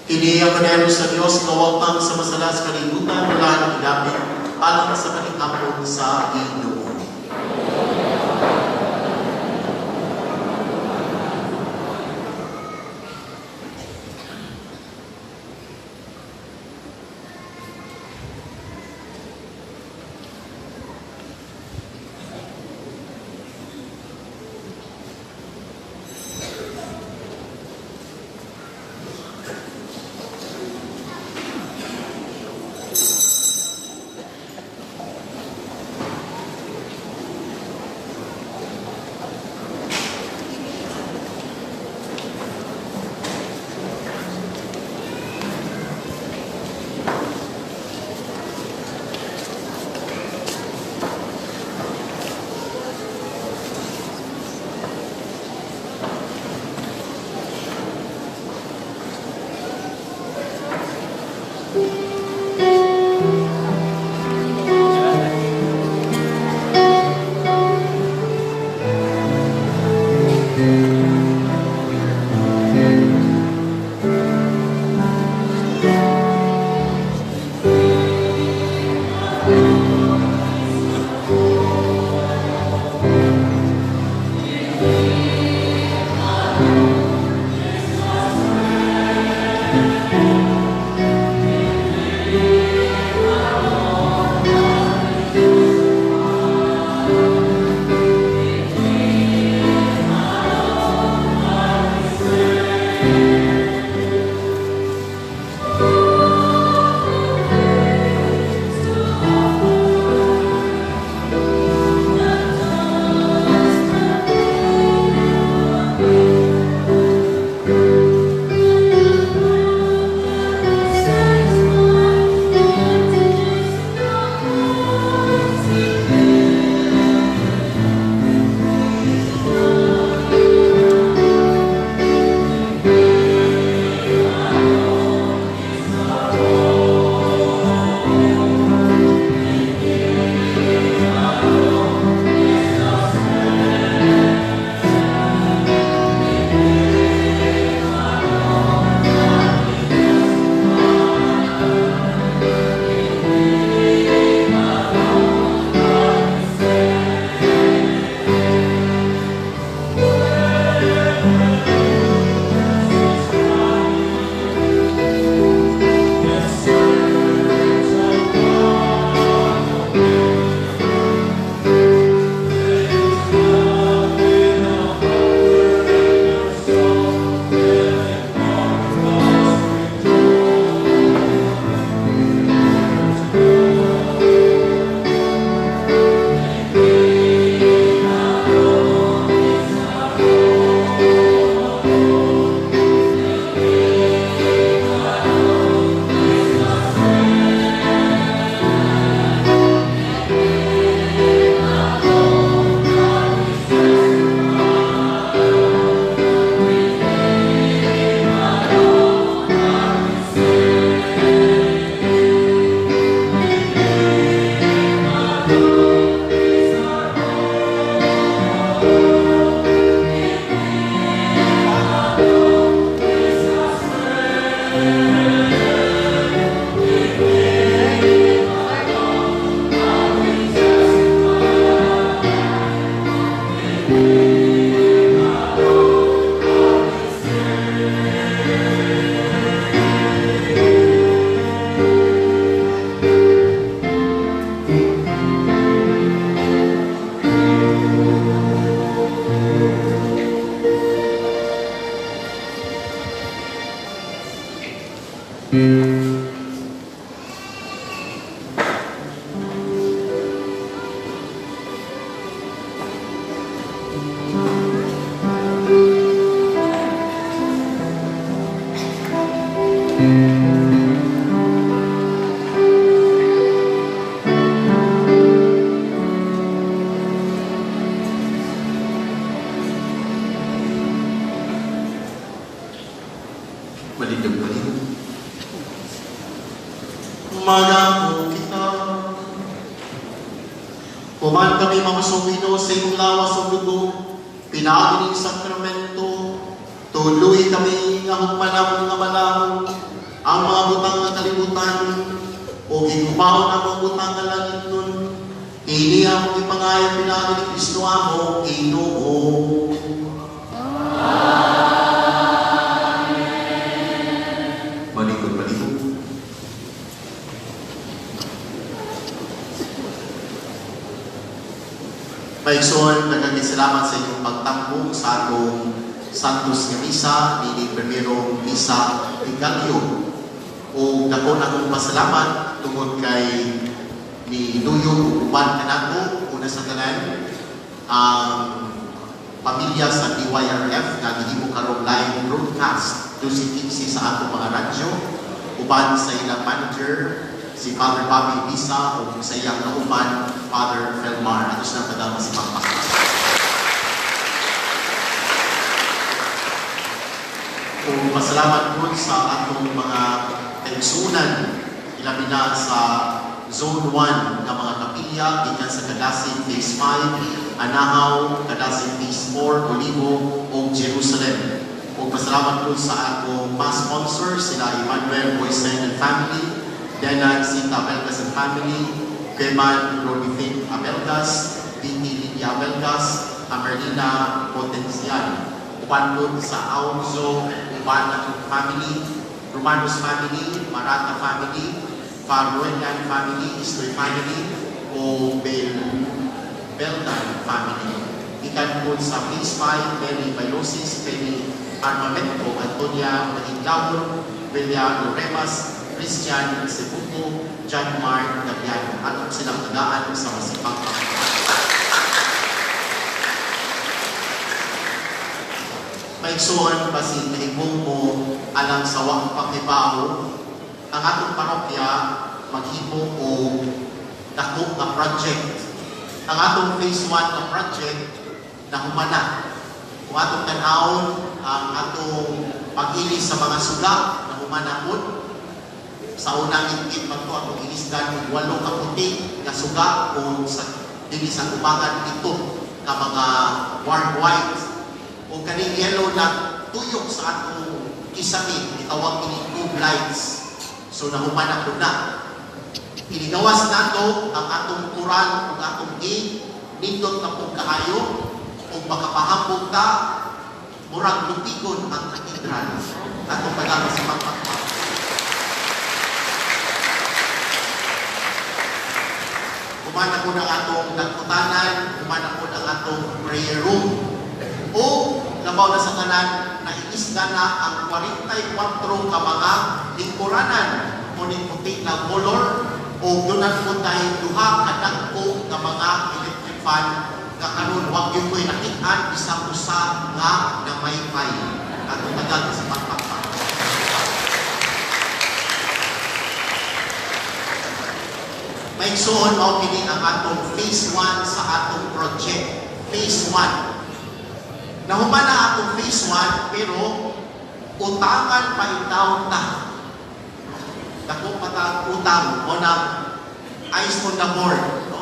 Kini ang kordero sa Dios nga wagtang sa masala sa kalibutan, wala nang gidapit alang sa paningkamot sa Ginoo. Mag-ampo kita. Human kami mga Ginoo sa imong lawas ug dugo, pinaagi ning sakramento, tudloi kami nga hukman namo nga balaho ang mga butang nga kalibutan ug higugmaon ang mga butang nga langitnon. Kini among gipangayo pinaagi ni Kristo among Ginoo. Amen. Malikod, malikod. Maigsoon, daghang salamat sa inyong pagtambong sa atong Santos nga Misa, nining primerong Misa de Gallo. O dako na akong pasalamat tungod kay ni Luyo uban kanato, una sa tanan, ang pamilya sa DYRF nga gihimo karong live broadcast 12:15 sa atong mga radyo, uban sa ilang manager si Father Bobby Lisa o sa iyang kauban Father Felmar. Ato silang kadama si Papa. O pasalamat po sa atong mga kaigsunan, ilabi na sa Zone 1 nga mga kapilya, gikan sa Kadasin Phase 5, Anahaw, Kadasin Phase 4, Olivo, o Jerusalem. O pasalamat po sa akong mga sponsors, sila Emmanuel Boysen and Family, Denan Sita Abelgas and Family, Keman Rodifin Abelgas, Vini Lydia Abelgas, Amerlina Potencial. Uban po sa Aunzo, uban atong family, Romanos family, Marata family, Faruelan family, Istoy family, o Beldan family. Ikan po sa Phase 5, Mary Biosis, Penny Armamento, Antonia Mahinlawon, William Loremas, Christian Cebuco, John Mark Gabiano. Atong silang tagaan sa masipang. Maigsoon, basin nahimong mo alang sa wang pakibaho, ang atong parokya maghimo og dako nga project. Ang atong Phase 1 nga project nahumana. Kung atong tan-awon ang atong pag-ilis sa mga suga, nahumana pod. Sa unang itip man to atong ilisdan og 8 ka puti nga suga o sa dinhi sa ubangan ito nga mga warm white o kaning yellow na tuyok sa atong kisame, gitawag kini tube lights. So nahumana po na. Inigawas nato ang atong kural ug atong gate, nindot na pong kaayo ug makapahambog ta murag lupigon ang katedral atong pagama sa pagpakpak. Humana po ng atong nagkutanan, humana po ng atong prayer room. O labaw na sa tanan, naiisda na ang 44 ka mga lingkuranan o ning puti na color o doon po tayo duha ka dagko nga mga electric fan nga karon wag gyud ko'y nakit-an bisan usa nga namaypay. Atong tagal sa pagpakpak. Maigsoon mao kini ang atong Phase 1 sa atong project. Phase 1. Nahuman na atong Phase 1 pero utangan pa itaw ta. Dako pa ta utang o na eyes on the board, no?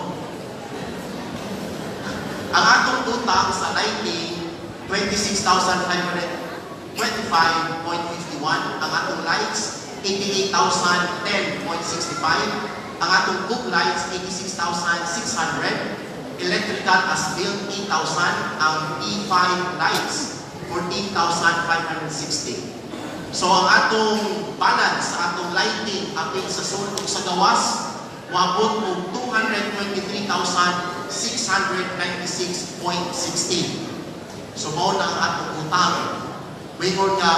Ang atong utang sa lighting 26,525.51, ang atong lights 88,010.65, ang atong book lights 86,600, electrical as built 8,000, ang P5 lights 14,560. So ang atong balance sa atong lighting apil sa sulok sa gawas moabot og 223,696.16. So mao na ang atong utang. Moingon nga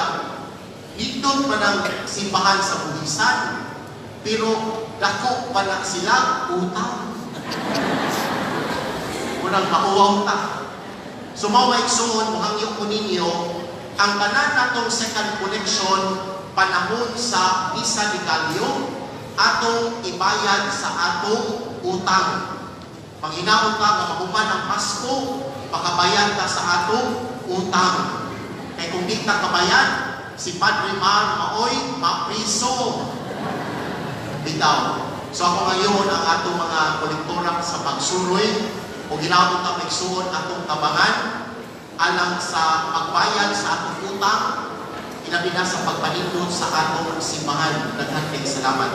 nindot pa ng simbahan sa Buhisan, pero dako pa na sila utang. Unang mauwaw ta. So mao maigsoon, mohangyo ko ninyo ang tanan natong second collection panahon sa Misa de Gallo atong ibayad sa atong utang. Panghinaot ta nga mahuman ang Pasko, makabayad ta sa atong utang. Kay kung di ta kabayad, si Padre Mar maoy mapriso. Bitaw. So ako ngayon ang atong mga kolektora sa pagsuroy o ginawa ta maigsuon atong tabangan alang sa pagbayad sa atong utang, ilabi na sa pagpanindot sa atong simbahan. Daghan kay salamat.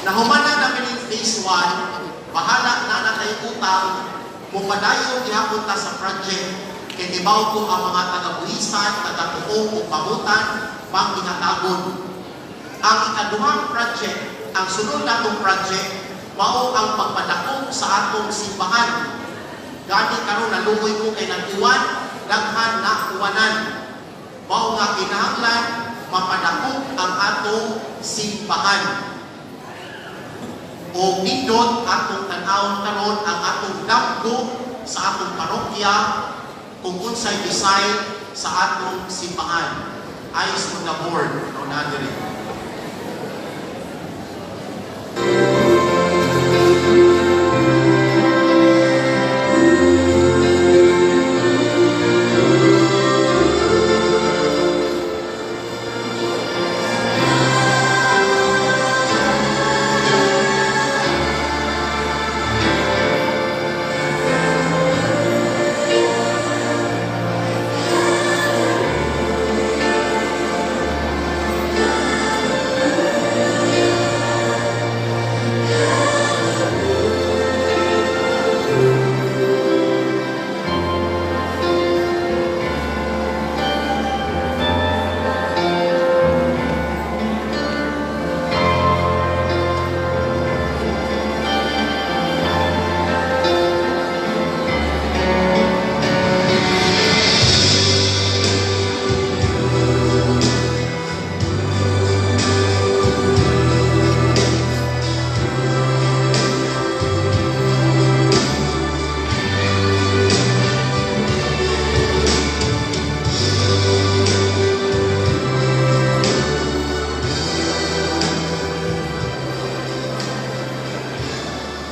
Nahuman na namin yung phase 1, bahala na natay utang, mupadayon gihapon ta sa project, kay tibaw ko ang mga taga-Buhisan, taga-Tuong o Pamutan, pang-ihatagon. Ang ikaduhang project, ang sunod natong project, mao ang pagpadako sa atong simbahan. Gani karon naluoy ko kay nag-uwan, daghan na uwanan. Mao nga kinahanglan mapadako ang atong simbahan. O nindot atong tan-awon karon ang atong damgo sa atong parokya kung unsay design sa atong simbahan. Eyes on the board, no na diri.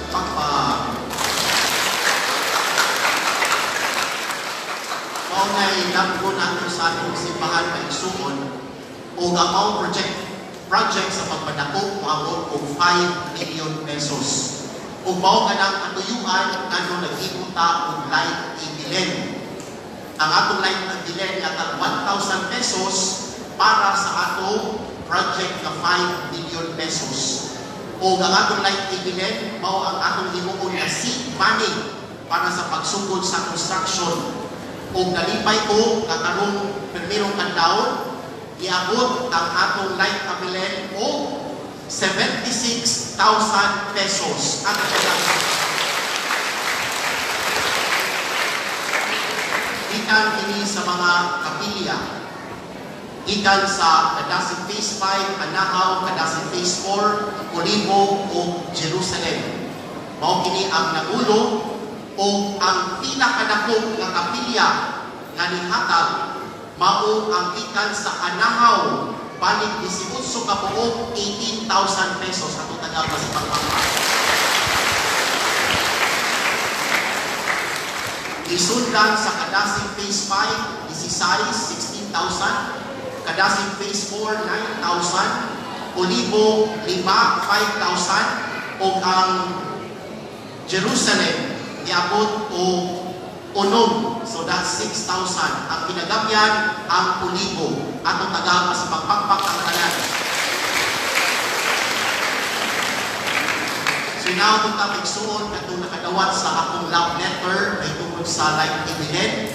Pakpak. Mao ngay damgo nato sa atong simbahan maigsuon o ang mao project sa pagpadako moabot og 5 million pesos. Ug mao kanang katuyuan ngadto nag-imo ta og light ibilin. Ang atong light ibilin yata 1,000 pesos para sa atong project nga 5 million pesos. O ang atong light ibilin mao ang atong himuon nga seed money para sa pagsugod sa construction. O nalipay ko nga karong permirong kandawon iabot ang atong light abilin og 76,000 pesos. Ang kailangan. Gikan kini sa mga kapilya. Gikan sa Kadasig Phase 5, Anahaw, Kadasig Phase 4, Olivo o Jerusalem. Mao kini ang nagulo o ang pinakadako nga kapilya nga nihatag mao ang gikan sa Anahaw balik 18 ka buok 18,000 pesos atong tagal sa pagpapa. Isundan sa Kadasig Phase 5, 16, 16,000. Kadasig Phase 4, 9,000. Olivo, 5, 5,000. O ang Jerusalem, niabot o unom. So that's 6,000. Ang kinagabyan, ang Olivo. Atong tagal sa pagpakpak ang tanan. So now, kung tapigsuon, katong nakadawat sa akong love letter, ay tungkol sa Light Ibilin,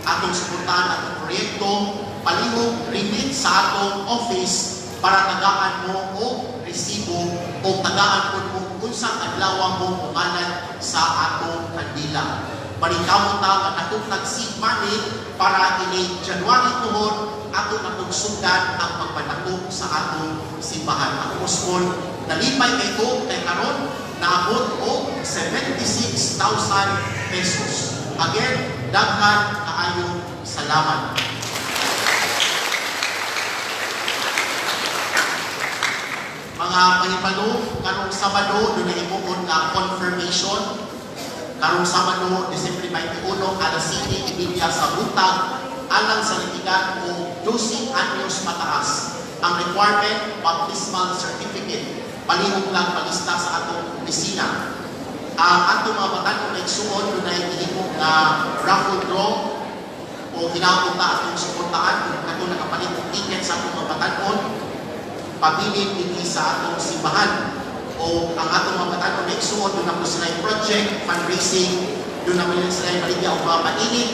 atong suportahan atong proyekto, palihog remit sa atong office para tagaan mo o resibo o tagaan po mo unsang adlaw mo mumanan sa atong kandila. Balitaw ta nga natong seed money para ini January tuhod ato natong sundan ang pagpadako sa atong simbahan. Ako usmon, nalipay kay ko kay karon naabot og 76,000 pesos. Again, daghan kaayong salamat. Mga pahibalo, karong Sabado dunay himuon nga confirmation. Karong Sabado, Disyembre 21, alas 7:30 sa buntag, alang sa litigan o 12 anyos pataas. Ang requirement, baptismal certificate. Palihog lang palista sa atong opisina. Ang atong mga batan-on na igsuon, dunay gihimo nga raffle draw o hinaot ta atong suportaan kung kato nakapalit og ticket sa atong mga batan-on, pabilin dinhi sa atong simbahan. O ang atong mga batan-on na igsuon, duna po sila project, fundraising, duna po sila baligya og mga mainit,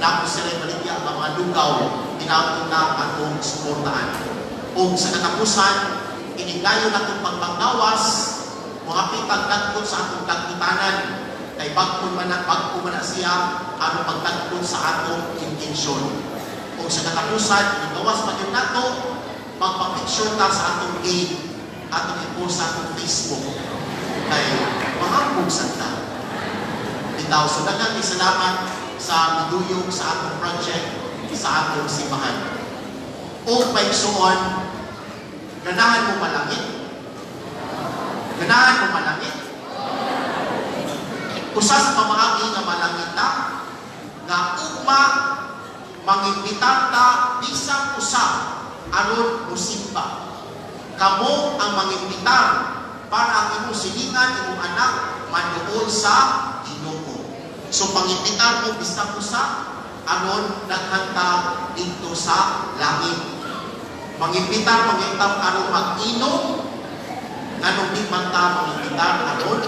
na po sila baligya ang mga lugaw, hinaot ta atong suportaan. O sa katapusan, inigayo natong pagpanggawas, mohapit ang tagkot sa atong tagkutanan, kay bag-o man na siya aron pagtagkot sa atong intensyon. O sa katapusan, inigawas pa gyud nato, magpa-picture ta sa atong gate, atong i-post sa atong Facebook, kay mahambog sa ta. Bitaw, so daghang salamat sa miduyog sa atong project, sa atong simbahan. O paigsuon, ganahan mo malangit? Ganahan mo malangit? Usa sa pamaagi nga malangit ta, nga ugma mangimbitar ta bisan usa aron musimba. Kamo ang mangimbitar para ang imong silingan, imong anak manuol sa Ginoo. So pangimbitar mo bisan usa aron daghang didto sa langit. Mangimbitar mangimbitar aron mag-inom, nganong di man ta mangimbitar aron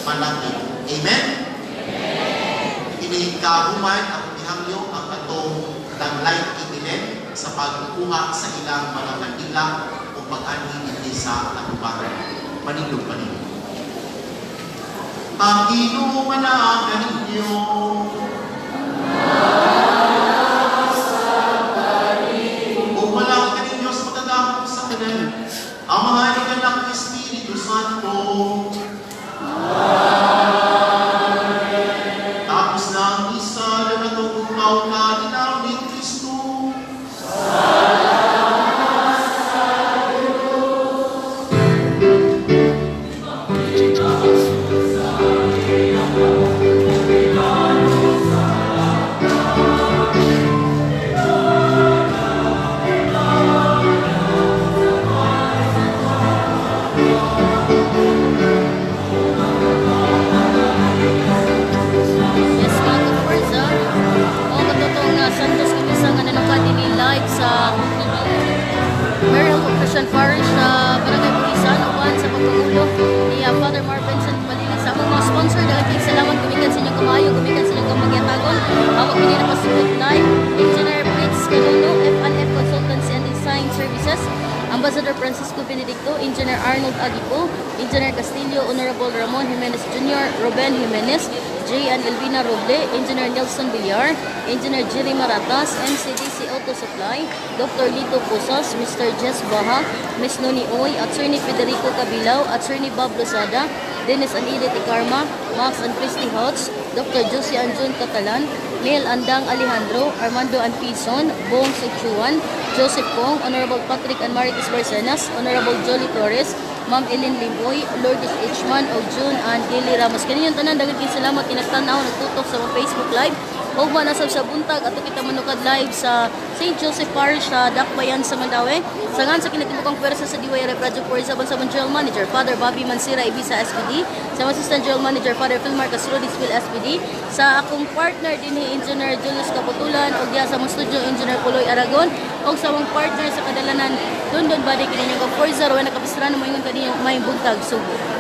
malangit. Amen? Ini kahuman ang gihangyo ang atong nag-light ibilin sa pagkuha sa ilang mga kandila o pag-anhi dinhi sa atubangan. Manindog pa ninyo. Ang Ginoo manaaga ninyo. Ug malangit kaninyo sa makagagahom sa tanan, Amahan, Anak, Espiritu Santo. Amen. Tapos na ang misa na natugugnaw kalinaw ni Kristo. Salamat sa Diyos. Yes, mga ka-Forza. O katotong Santos Kumisa nga nanukad ni live sa Meralco Christian Parish sa Barangay Buhisan uban sa pagpangulo ni Father Mark Vincent Malilig sa among mga sponsor. Daghang kayong salamat gumikan sa inyong kamayo, gumikan sa inyong kamagyatagon. Amo kini napasugod live Engineer Fritz Canuno, F&F Consultancy and Design Services, Ambassador Francisco Benedicto, Engineer Arnold Aguipo, Engineer Castillo, Honorable Ramon Jimenez Jr., Ruben Jimenez, J. and Elvina Roble, Engineer Nelson Villar, Engineer Jerry Maratas, MCDC Auto Supply, Dr. Lito Posas, Mr. Jess Baha, Ms. Noni Oy, Attorney Federico Cabilao, Attorney Bob Lozada, Dennis and Edith Icarma, Max and Christy Hodge, Dr. Josie and June Catalan, Neil Andang Alejandro, Armando and Pison, Bong Sichuan, Joseph Kong, Honorable Patrick and Marites Barcenas, Honorable Jolly Flores, Ma'am Ellen Limboy, Lourdes H. O June and Gilly Ramos. Kaninyong tanan, daghan kayong salamat kinagtanaw, nagtutok sa mga Facebook Live. Ugma na sab sa buntag ato kita manukad live sa St. Joseph Parish sa Dakbayan sa Mandaue. Sangan sa kinatibukang pwersa sa DYRF Radyo Forza sa General Manager Father Bobby Mansira Ibiza SPD, sa Assistant General Manager Father Philmar Castro Disfil SPD, sa akong partner dinhi Engineer Julius Kaputulan ug diha sa among studio Engineer Puloy Aragon ug sa among partner sa kadalanan London Body kini ka Forza Rowena Capistrano moingon kaninyong may buntag Subo.